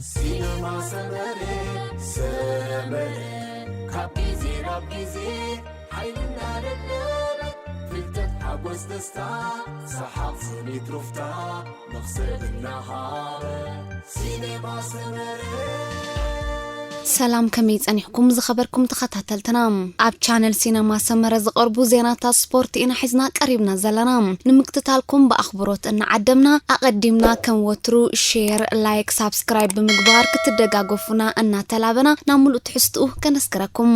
ሲነማ ሰመረ፣ ሰመረ፣ ካብ ግዜ ናብ ግዜ ሓይልና ደደበ፣ ፍልጠት፣ ሓጎስ፣ ደስታ፣ ሰሓቕ፣ ስኒት፣ ሩፍታ፣ መኽሰብ እናሃበ። ሲነማ ሰመረ። ሰላም፣ ከመይ ጸኒሕኩም ዝኸበርኩም ተኸታተልትና? ኣብ ቻነል ሲነማ ሰመረ ዝቐርቡ ዜናታት ስፖርት ኢና ሒዝና ቀሪብና ዘለና። ንምክትታልኩም ብኣኽብሮት እናዓደምና፣ ኣቐዲምና ከም ወትሩ ሼር፣ ላይክ፣ ሳብስክራይብ ብምግባር ክትደጋገፉና እናተላበና ናብ ሙሉእ ትሕዝትኡ ከነስክረኩም።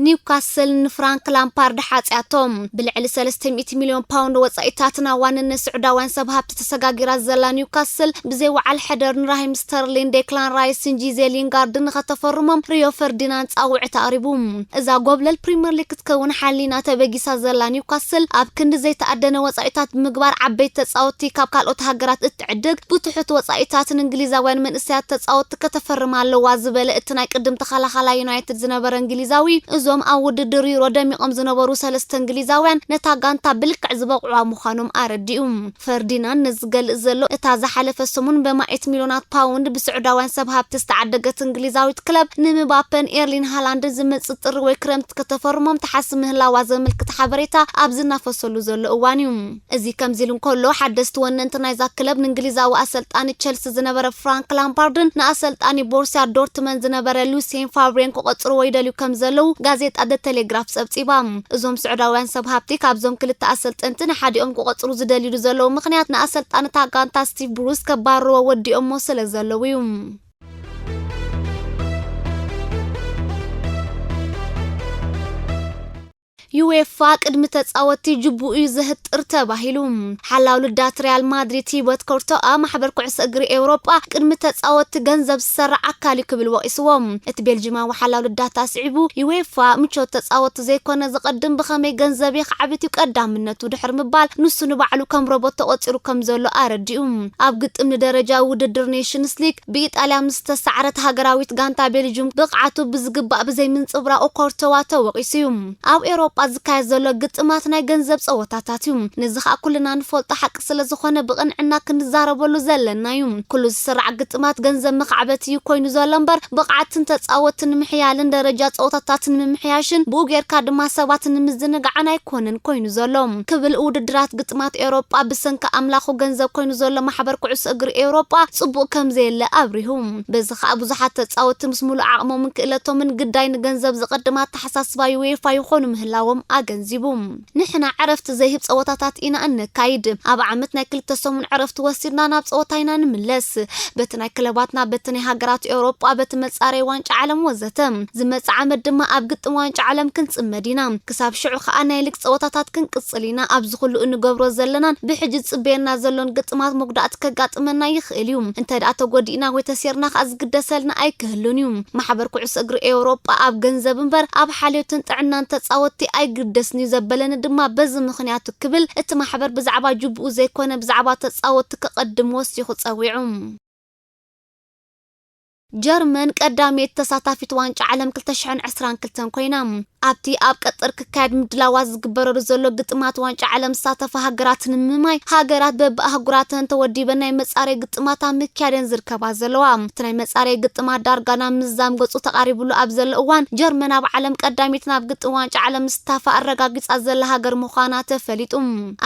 ኒውካስል ንፍራንክ ላምፓርድ ሓጽያቶም። ብልዕሊ ሰለስተ ሚእቲ ሚልዮን ፓውንድ ወጻኢታትን ኣዋንን ንስዑዳውያን ሰብ ሃብቲ ተሰጋጊራ ዘላ ኒውካስል፣ ብዘይ ወዓል ሕደር ንራሂም ስተርሊን፣ ዴክላን ራይስን ጂዜ ሊንጋርድን ንኸተፈርሞም ሪዮ ፈርዲናንድ ጻውዒት ኣቕሪቡ። እዛ ጎብለል ፕሪምየር ሊግ ክትከውን ሓሊና ተበጊሳ ዘላ ኒውካስል፣ ኣብ ክንዲ ዘይተኣደነ ወጻኢታት ብምግባር ዓበይቲ ተጻወትቲ ካብ ካልኦት ሃገራት እትዕድግ፣ ብትሑት ወጻኢታትን እንግሊዛውያን መንእሰያት ተጻወትቲ ከተፈርም ኣለዋ ዝበለ እቲ ናይ ቅድም ተኸላኻላይ ዩናይትድ ዝነበረ እንግሊዛዊ፣ እዞም ኣብ ውድድር ዩሮ ደሚቖም ዝነበሩ ሰለስተ እንግሊዛውያን ነታ ጋንታ ብልክዕ ዝበቕዑዋ ምዃኖም ኣረዲኡ። ፈርዲናንድ ነዚ ዝገልጽ ዘሎ፣ እታ ዝሓለፈ ሰሙን በማኢት ሚልዮናት ፓውንድ ብስዑዳውያን ሰብ ሃብቲ ዝተዓደገት እንግሊዛዊት ክለብ፣ ንምባፐን ኤርሊን ሃላንድን ዝመጽእ ጥሪ ወይ ክረምቲ ከተፈርሞም ትሓስብ ምህላዋ ዘመልክት ሓበሬታ ኣብ ዝናፈሰሉ ዘሎ እዋን እዩ። እዚ ከምዚ ኢሉ እንከሎ፣ ሓደስቲ ወነንቲ ናይዛ ክለብ ንእንግሊዛዊ ኣሰልጣኒ ቸልሲ ዝነበረ ፍራንክ ላምፓርድን ንኣሰልጣኒ ቦርሲያ ዶርትመንድ ዝነበረ ሉሲየን ፋብሬን ክቖጽርዎ ይደልዩ ከም ዘለዉ ጋዜጣ ደ ቴሌግራፍ ጸብጺባ። እዞም ስዑዳውያን ሰብ ሃብቲ ካብዞም ክልተ ኣሰልጠንቲ ንሓዲኦም ክቖጽሩ ዝደልዩሉ ዘለዉ ምኽንያት፣ ንኣሰልጣኒ እታ ጋንታ ስቲቭ ብሩስ ከባርርዎ ወዲኦሞ ስለ ዘለዉ እዩ። ዩኤፋ ቅድሚ ተጻወትቲ ጅቡኡ እዩ ዘህጥር ተባሂሉ። ሓላው ልዳት ሪያል ማድሪድ ቲቦት ኮርቶኣ፣ ማሕበር ኩዕሶ እግሪ ኤውሮጳ ቅድሚ ተጻወትቲ ገንዘብ ዝሰርዕ ኣካል እዩ ክብል ወቒስዎ። እቲ ቤልጂማዊ ሓላው ልዳት ኣስዒቡ፣ ዩኤፋ ምቾት ተጻወትቲ ዘይኮነ ዝቐድም፣ ብኸመይ ገንዘብ የኽዓብት እዩ ቀዳምነቱ ድሕሪ ምባል፣ ንሱ ንባዕሉ ከም ሮቦት ተቖጺሩ ከም ዘሎ ኣረዲኡ። ኣብ ግጥም ንደረጃ ውድድር ኔሽንስ ሊግ ብኢጣልያ ምስ ዝተሳዕረት ሃገራዊት ጋንታ ቤልጅም ብቕዓቱ ብዝግባእ ብዘይምንጽብራቑ ኮርቶዋ ተወቒሱ እዩ። ኣብ ኤውሮጳ ዝካየድ ዘሎ ግጥማት ናይ ገንዘብ ጸወታታት እዩ። ነዚ ኸኣ ኩልና ንፈልጦ ሓቂ ስለ ዝኾነ ብቕንዕና ክንዛረበሉ ዘለና እዩ። ኩሉ ዝስራዕ ግጥማት ገንዘብ መኻዕበት እዩ ኮይኑ ዘሎ እምበር፣ ብቕዓትን ተጻወትን ምሕያልን ደረጃ ጸወታታትን ምምሕያሽን፣ ብኡ ጌርካ ድማ ሰባት ንምዝንጋዕን ኣይኮነን ኮይኑ ዘሎ ክብል ውድድራት ግጥማት ኤውሮጳ ብሰንኪ ኣምላኹ ገንዘብ ኮይኑ ዘሎ ማሕበር ኩዕሶ እግሪ ኤውሮጳ ጽቡቕ ከም ዘየለ ኣብሪሁ። በዚ ኸኣ ብዙሓት ተጻወትቲ ምስ ሙሉእ ዓቕሞምን ክእለቶምን ግዳይ ንገንዘብ ዝቐድም ኣተሓሳስባ ዩኤፋ ይኾኑ ምህላዎም ኣገንዚቡ። ንሕና ዕረፍቲ ዘይህብ ጸወታታት ኢና እነካይድ። ኣብ ዓመት ናይ ክልተ ሰሙን ዕረፍቲ ወሲድና ናብ ጸወታ ኢና ንምለስ። በቲ ናይ ክለባትና፣ በቲ ናይ ሃገራት ኤውሮጳ፣ በቲ መጻረይ ዋንጫ ዓለም ወዘተ። ዝመጽእ ዓመት ድማ ኣብ ግጥም ዋንጫ ዓለም ክንጽመድ ኢና። ክሳብ ሽዑ ከኣ ናይ ሊግ ጸወታታት ክንቅጽል ኢና። ኣብዚ ኩሉ እንገብሮ ዘለናን ብሕጂ ዝጽበየና ዘሎን ግጥማት መጉዳእቲ ከጋጥመና ይኽእል እዩ። እንተ ደኣ ተጎዲእና ወይ ተሲርና ከኣ ዝግደሰልና ኣይክህሉን እዩ። ማሕበር ኩዕሶ እግሪ ኤውሮጳ ኣብ ገንዘብ እምበር ኣብ ሓልዮትን ጥዕናን ተጻወትቲ ኣይግደስን እዩ ዘበለኒ ድማ በዚ ምኽንያቱ ክብል እቲ ማሕበር ብዛዕባ ጅቡኡ ዘይኮነ ብዛዕባ ተጻወትቲ ክቐድም ወሲኹ ጸዊዑ። ጀርመን ቀዳመይቲ ተሳታፊት ዋንጫ ዓለም ክልተ ሽሕን ዕስራን ክልተን ኮይና። ኣብቲ ኣብ ቀጠር ክካየድ ምድላዋት ዝግበረሉ ዘሎ ግጥማት ዋንጫ ዓለም ዝሳተፋ ሃገራት ንምምማይ፣ ሃገራት በብኣህጉራተን ተወዲበን ናይ መጻረይ ግጥማት ኣብ ምክያደን ዝርከባ ዘለዋ። እቲ ናይ መጻረይ ግጥማት ዳርጋ ናብ ምዝዛም ገጹ ተቓሪብሉ ኣብ ዘሎ እዋን፣ ጀርመን ኣብ ዓለም ቀዳሚት ናብ ግጥም ዋንጫ ዓለም ምስታፋ ኣረጋጊጻ ዘላ ሃገር ምዃና ተፈሊጡ።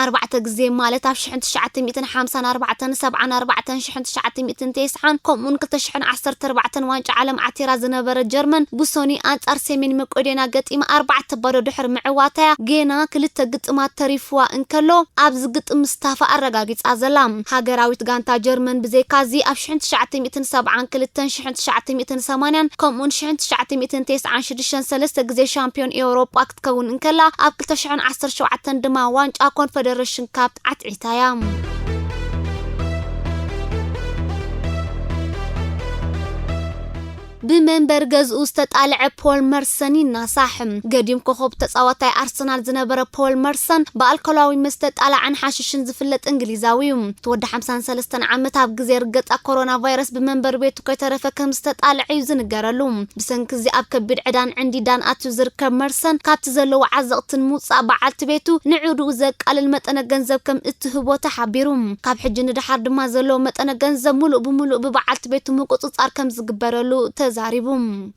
ኣርባዕተ ግዜ ማለት ኣብ ሽሕን ትሽዓተ ሚእትን ሓምሳን ኣርባዕተን፣ ሰብዓን ኣርባዕተን፣ ሽሕን ትሽዓተ ሚእትን ተስዓን ከምኡውን ክልተ ሽሕን ዓሰርተ ኣርባዕተን ዋንጫ ዓለም ዓቲራ ዝነበረት ጀርመን፣ ብሶኒ ኣንጻር ሰሜን መቄዶንያ ገጢማ ኣርባዕተ ባዶ ድሕሪ ምዕዋታያ፣ ጌና ክልተ ግጥማት ተሪፍዋ እንከሎ፣ ኣብዚ ግጥም ምስታፋ ኣረጋጊጻ ዘላ። ሃገራዊት ጋንታ ጀርመን ብዘይካዚ ኣብ ሽሕን ትሽዓተ ሚእትን ሰብዓን ክልተን፣ ሽሕን ትሽዓተ ሚእትን ሰማንያን ከምኡውን ሽሕን ትሽዓተ ሚእትን ተስዓን ሽዱሽተን ሰለስተ ግዜ ሻምፒዮን ኤውሮጳ ክትከውን እንከላ፣ ኣብ ክልተ ሽሕን ዓሰርተ ሸውዓተን ድማ ዋንጫ ኮንፈደረሽን ካፕ ኣትዒታ እያ። ብመንበር ገዝኡ ዝተጣልዐ ፖል መርሰን ይናሳሕ። ገዲም ኮኸብ ተጻዋታይ ኣርሰናል ዝነበረ ፖል መርሰን ብኣልኮላዊ መስተ ጣላዕን ሓሽሽን ዝፍለጥ እንግሊዛዊ እዩ። እቲ ወዲ ሓምሳን ሰለስተን ዓመት ኣብ ግዜ ርገጻ ኮሮና ቫይረስ ብመንበር ቤቱ ከይተረፈ ከም ዝተጣልዐ እዩ ዝንገረሉ። ብሰንኪ እዚ ኣብ ከቢድ ዕዳን ዕንዲዳን ኣትዩ ዝርከብ መርሰን ካብቲ ዘለዎ ዓዘቕትን ምውጻእ በዓልቲ ቤቱ ንዕድኡ ዘቃልል መጠነ ገንዘብ ከም እትህቦ ተሓቢሩ። ካብ ሕጂ ንደሓር ድማ ዘለዎ መጠነ ገንዘብ ሙሉእ ብሙሉእ ብበዓልቲ ቤቱ ምቁጽጻር ከም ዝግበረሉ ተዛሪቡ።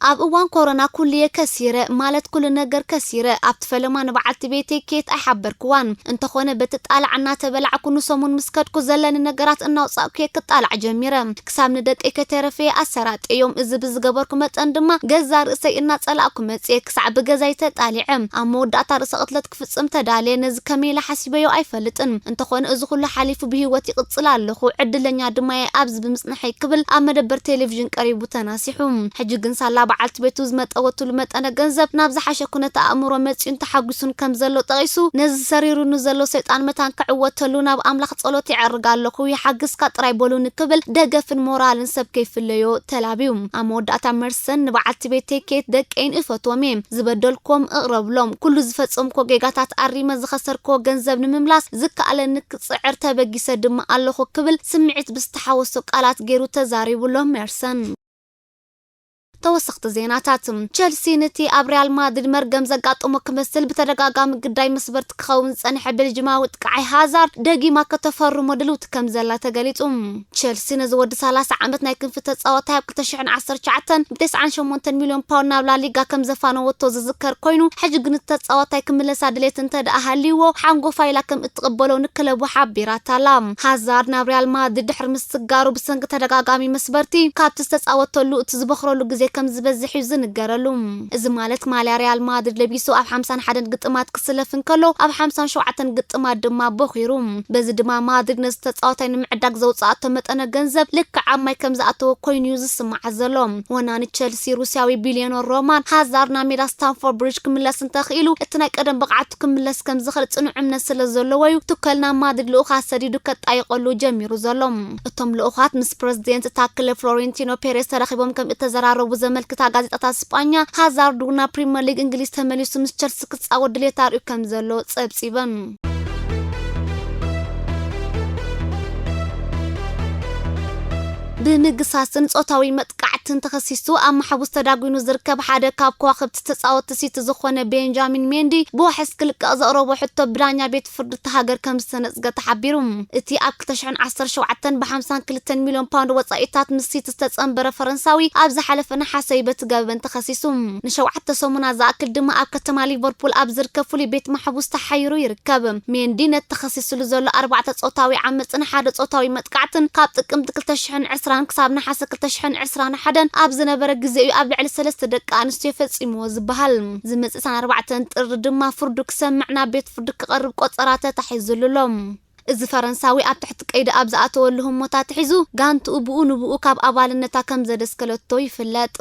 ኣብ እዋን ኮሮና ኩሉየ ከሲረ፣ ማለት ኩሉ ነገር ከሲረ። ኣብቲ ፈለማ ንበዓልቲ ቤተይ ኬት ኣይሓበርክዋን። እንተኾነ በቲ ጣላዕ እናተበላዕኩ ንሰሙን ምስ ከድኩ ዘለኒ ነገራት እናውጻእኩ እየ ክጣላዕ ጀሚረ። ክሳብ ንደቀይ ከተረፈየ ኣሰራጥዮም። እዚ ብዝገበርኩ መጠን ድማ ገዛ ርእሰይ እናጸላእኩ መጽየ። ክሳዕ ብገዛይ ተጣሊዐ። ኣብ መወዳእታ ርእሰ ቅትለት ክፍጽም ተዳልየ። ነዚ ከመይ ኢለ ሓሲበዮ ኣይፈልጥን። እንተኾነ እዚ ኩሉ ሓሊፉ ብህይወት ይቕጽል ኣለኹ። ዕድለኛ ድማ እየ ኣብዚ ብምጽንሐይ ክብል ኣብ መደበር ቴሌቪዥን ቀሪቡ ተናሲሑ። ሕጂ ግን ሳላ በዓልቲ ቤቱ ዝመጠወትሉ መጠነ ገንዘብ ናብ ዝሓሸ ኩነተ ኣእምሮ መጺኡን ተሓጒሱን ከም ዘሎ ጠቒሱ፣ ነዚ ሰሪሩኒ ዘሎ ሰይጣን መታን ክዕወተሉ ናብ ኣምላኽ ጸሎት ይዕርግ ኣለኹ፣ ይሓግዝካ ጥራይ በሉኒ ክብል ደገፍን ሞራልን ሰብ ከይፍለዮ ተላብዩ። ኣብ መወዳእታ መርሰን ንበዓልቲ ቤተይ ኬት ደቀይን እፈትዎም እየ፣ ዝበደልኩም እቕረብሎም፣ ኩሉ ዝፈጸምኮ ጌጋታት ኣሪመ ዝኸሰርኮ ገንዘብ ንምምላስ ዝከኣለኒ ክጽዕር ተበጊሰ ድማ ኣለኹ ክብል ስምዒት ብዝተሓወሶ ቃላት ገይሩ ተዛሪቡ ኣሎ መርሰን። ተወሰኽቲ ዜናታት። ቸልሲ ነቲ ኣብ ሪያል ማድሪድ መርገም ዘጋጠሞ ክመስል ብተደጋጋሚ ግዳይ መስበርቲ ክኸውን ዝጸንሐ ቤልጅማዊ ጥቃዓይ ሃዛርድ ደጊማ ከተፈርሞ ድልውቲ ከም ዘላ ተገሊጹ። ቸልሲ ነዚ ወዲ ሰላሳ ዓመት ናይ ክንፊ ተጻዋታይ ኣብ ክልተ ሽሕን ዓሰርተ ትሽዓተን ብ ተስዓን ሸሞንተን ሚልዮን ፓውንድ ናብ ላሊጋ ከም ዘፋነወቶ ዝዝከር ኮይኑ፣ ሕጂ ግን እቲ ተጻዋታይ ክምለሳ ድሌት እንተ ደኣ ሃልይዎ ሓንጎፋ ኢላ ከም እትቕበሎ ንክለቡ ሓቢራታ ኣላ። ሃዛርድ ናብ ሪያል ማድሪድ ድሕሪ ምስግጋሩ ብሰንኪ ተደጋጋሚ መስበርቲ ካብቲ ዝተጻወተሉ እቲ ዝበኽረሉ ግዜ ከም ዝበዝሕ እዩ ዝንገረሉ። እዚ ማለት ማልያ ሪያል ማድሪድ ለቢሱ ኣብ ሓምሳን ሓደን ግጥማት ክስለፍ እንከሎ ኣብ ሓምሳን ሸውዓተን ግጥማት ድማ ቦኺሩ። በዚ ድማ ማድሪድ ነዚ ተጻዋታይ ንምዕዳግ ዘውጽኣቶ መጠነ ገንዘብ ልክዕ ኣብ ማይ ከም ዝኣተወ ኮይኑ እዩ ዝስማዓ ዘሎ። ወናኒ ቸልሲ ሩስያዊ ቢልዮነር ሮማን ሃዛርድ ናብ ሜዳ ስታንፎርድ ብሪጅ ክምለስ እንተኽኢሉ እቲ ናይ ቀደም ብቕዓቱ ክምለስ ከም ዝኽእል ጽኑዕ እምነት ስለ ዘለዎ እዩ ትከል ናብ ማድሪድ ልኡኻት ሰዲዱ ከጣይቐሉ ጀሚሩ ዘሎ። እቶም ልኡኻት ምስ ፕረዚደንት እታ ክለብ ፍሎሬንቲኖ ፔሬዝ ተራኺቦም ከም እተዘራረቡ ዘመልክታ ጋዜጣታት ስጳኛ፣ ሃዛርድ እውን ናብ ፕሪምየር ሊግ እንግሊዝ ተመሊሱ ምስ ቸልሲ ክጻወት ድሌት ኣርእዩ ከም ዘሎ ጸብጺበን። ብምግሳስን ጾታዊ መጥቃዕትን ተኸሲሱ ኣብ ማሕቡስ ተዳጒኑ ዝርከብ ሓደ ካብ ከዋኽብቲ ተጻወትቲ ሲቲ ዝኾነ ቤንጃሚን ሜንዲ ብዋሕስ ክልቀቕ ዘቕረቦ ሕቶ ብዳኛ ቤት ፍርዲ እታ ሃገር ከም ዝተነጽገ ተሓቢሩ። እቲ ኣብ ክልተ ሽሕን ዓሰርተ ሸውዓተን ብ ሓምሳን ክልተን ሚልዮን ፓውንድ ወጻኢታት ምስ ሲቲ ዝተጸንበረ ፈረንሳዊ ኣብ ዝሓለፈ ነሓሰ እዩ በቲ ገበን ተኸሲሱ። ንሸውዓተ ሰሙናት ዝኣክል ድማ ኣብ ከተማ ሊቨርፑል ኣብ ዝርከብ ፍሉይ ቤት ማሕቡስ ተሓይሩ ይርከብ። ሜንዲ ነቲ ተኸሲስሉ ዘሎ ኣርባዕተ ጾታዊ ዓመጽን ሓደ ጾታዊ መጥቃዕትን ካብ ጥቅምቲ ክልተ ሽሕን ዕስራን ክሳብ ነሓሰ ክልተ ሽሕን ዕስራን ሓደን ኣብ ዝነበረ ግዜ እዩ ኣብ ልዕሊ ሰለስተ ደቂ ኣንስትዮ ፈጺምዎ ዝበሃል። ዝመጽእ ሰነ ኣርባዕተ ጥሪ ድማ ፍርዱ ክሰምዕ ናብ ቤት ፍርዲ ክቐርብ ቆጸራ ተታሒዙሉ ኣሎ። እዚ ፈረንሳዊ ኣብ ትሕቲ ቀይዲ ኣብ ዝኣተወሉ ህሞታት ሒዙ ጋንትኡ ብኡ ንብኡ ካብ ኣባልነታ ከም ዘደስከለቶ ይፍለጥ።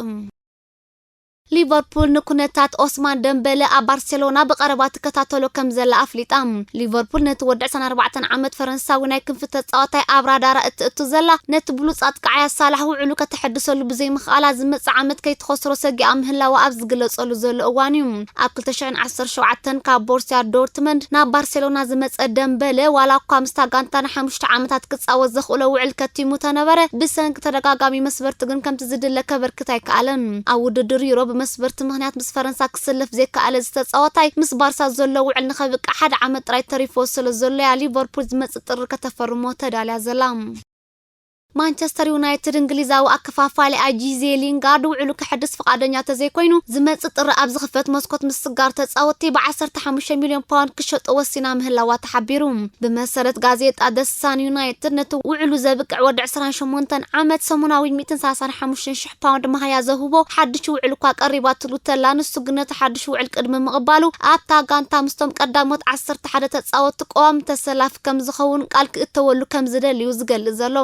ሊቨርፑል ንኩነታት ኦስማን ደምበለ ኣብ ባርሴሎና ብቐረባ ትከታተሎ ከም ዘላ ኣፍሊጣ። ሊቨርፑል ነቲ ወዲ ዕስራን ኣርባዕተን ዓመት ፈረንሳዊ ናይ ክንፊ ተጻዋታይ ኣብ ራዳራ እትእቱ ዘላ፣ ነቲ ብሉጽ ኣጥቃዓያ ሳላሕ ውዕሉ ከተሐድሰሉ ብዘይምኽኣላ ዝመጽእ ዓመት ከይትኸስሮ ሰጊኣ ምህላዋ ኣብ ዝግለጸሉ ዘሎ እዋን እዩ። ኣብ ክልተ ሽሕን ዓሰርተ ሸውዓተን ካብ ቦርሲያ ዶርትመንድ ናብ ባርሴሎና ዝመጸ ደምበለ፣ ዋላ እኳ ምስታ ጋንታ ንሓሙሽተ ዓመታት ክጻወት ዘኽእሎ ውዕል ከቲሙ ተነበረ፣ ብሰንኪ ተደጋጋሚ መስበርቲ ግን ከምቲ ዝድለ ከበርክት ኣይከኣለን። ኣብ ውድድር ዩሮ ብመስበርቲ ምኽንያት ምስ ፈረንሳ ክስለፍ ዘይከኣለ እዚ ተጻዋታይ፣ ምስ ባርሳ ዘሎ ውዕል ንኸብቅዕ ሓደ ዓመት ጥራይ ተሪፎ ስለ ዘሎ እያ ሊቨርፑል ዝመጽእ ጥሪ ከተፈርሞ ተዳልያ ዘላ። ማንቸስተር ዩናይትድ እንግሊዛዊ ኣከፋፋሊ ኣጂዜ ሊንጋርድ ውዕሉ ከሐድስ ፍቓደኛ ተዘይኮይኑ፣ ዝመጽእ ጥሪ ኣብ ዝኽፈት መስኮት ምስጋር ተጻወትቲ ብዓሰርተ ሓሙሽተ ሚልዮን ፓውንድ ክሸጦ ወሲና ምህላዋ ተሓቢሩ። ብመሰረት ጋዜጣ The Sun፣ ዩናይትድ ነቲ ውዕሉ ዘብቅዕ ወዲ ዕስራን ሸሞንተን ዓመት ሰሙናዊ ሚእትን ሰላሳን ሓሙሽተን ሽሕ ፓውንድ መሃያ ዘውህቦ ሓድሽ ውዕል እኳ ቀሪባትሉ ተላ፣ ንሱ ግን ነቲ ሓድሽ ውዕል ቅድሚ ምቕባሉ ኣብታ ጋንታ ምስቶም ቀዳሞት ዓሰርተ ሓደ ተጻወትቲ ቀዋሚ ተሰላፊ ከም ዝኸውን ቃል ክእተወሉ ከም ዝደሊ እዩ ዝገልጽ ዘሎ።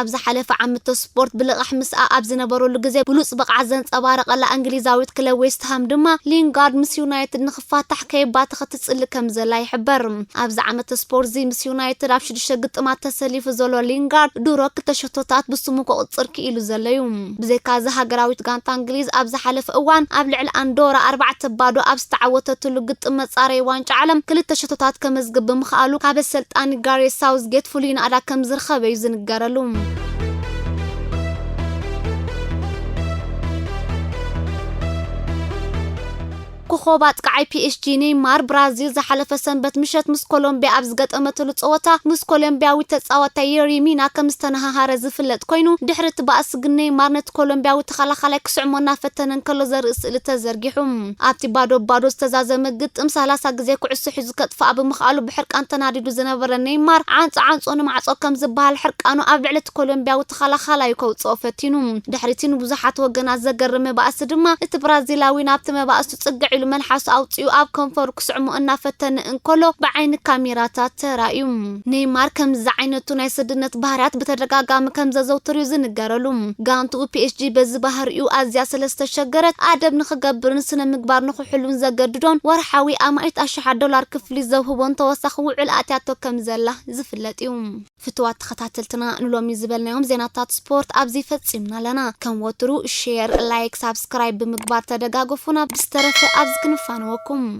ኣብ ዝሓለፈ ዓመተ ስፖርት ብልቓሕ ምስኣ ኣብ ዝነበረሉ ግዜ ብሉጽ ብቕዓት ዘንጸባረቐላ እንግሊዛዊት ክለብ ዌስትሃም ድማ፣ ሊንጋርድ ምስ ዩናይትድ ንኽፋታሕ ከየባተኸት ትጽሊ ከም ዘላ ይሕበር። ኣብዚ ዓመተ ስፖርት እዚ ምስ ዩናይትድ ኣብ ሽዱሽተ ግጥማት ተሰሊፉ ዘሎ ሊንጋርድ፣ ድሮ ክልተ ሸቶታት ብስሙ ክቕጽር ክኢሉ ዘሎ እዩ። ብዘይካ እዚ፣ ሃገራዊት ጋንታ እንግሊዝ ኣብ ዝሓለፈ እዋን ኣብ ልዕሊ ኣንዶራ ኣርባዕተ ባዶ ኣብ ዝተዓወተትሉ ግጥም መጻረዪ ዋንጫ ዓለም ክልተ ሸቶታት ከመዝግብ ብምኽኣሉ፣ ካብ ኣሰልጣኒ ጋሬት ሳውዝጌት ፍሉይ ናእዳ ከም ዝረኸበ እዩ ዝንገረሉ። ኮኾብ ኣጥቃዓይ ፒ ኤስ ጂ ኔይማር ብራዚል ዝሓለፈ ሰንበት ምሸት ምስ ኮሎምቢያ ኣብ ዝገጠመትሉ ጸወታ ምስ ኮሎምቢያዊ ተጻዋታይ የሪ ሚና ከም ዝተነሃሃረ ዝፍለጥ ኮይኑ፣ ድሕሪ እቲ ባእሲ ግን ኔይማር ነቲ ኮሎምቢያዊ ተኸላኻላይ ክስዕሞ እናፈተነ እንከሎ ዘርኢ ስእሊ ተዘርጊሑ። ኣብቲ ባዶ ባዶ ዝተዛዘመ ግጥም ሰላሳ ግዜ ኩዕሶ ሒዙ ከጥፍኣ ብምኽኣሉ ብሕርቃን ተናዲዱ ዝነበረ ኔይማር፣ ዓንጾ ዓንጾ ንማዕጾ ከም ዝበሃል ሕርቃኑ ኣብ ልዕሊ እቲ ኮሎምቢያዊ ተኸላኻላዩ ከውጽኦ ፈቲኑ። ድሕሪቲ ንብዙሓት ወገናት ዘገረመ ባእሲ ድማ፣ እቲ ብራዚላዊ ናብቲ መባእሱ ጽግዕ ኢሉ መልሓሱ ኣውጺኡ ኣብ ከንፈሩ ክስዕሞ እናፈተነ እንከሎ ብዓይኒ ካሜራታት ተራእዩ። ኔይማር ከምዚ ዝዓይነቱ ናይ ሰድነት ባህርያት ብተደጋጋሚ ከም ዘዘውትር እዩ ዝንገረሉ። ጋንትኡ ፒ ኤስ ጂ በዚ ባህሪኡ ኣዝያ ስለ ዝተሸገረት፣ ኣደብ ንኽገብርን ስነ ምግባር ንኽሕሉን ዘገድዶን ወርሓዊ ኣማኢት ኣሽሓት ዶላር ክፍሊት ዘውህቦን ተወሳኺ ውዕል ኣትያቶ ከም ዘላ ዝፍለጥ እዩ። ፍቱዋት ተኸታተልትና፣ ንሎሚ ዝበልናዮም ዜናታት ስፖርት ኣብዚ ፈጺምና ኣለና። ከም ወትሩ ሼር፣ ላይክ፣ ሳብስክራይብ ብምግባር ተደጋገፉና። ብዝተረፈ ኣብዚ ክንፋነወኩም።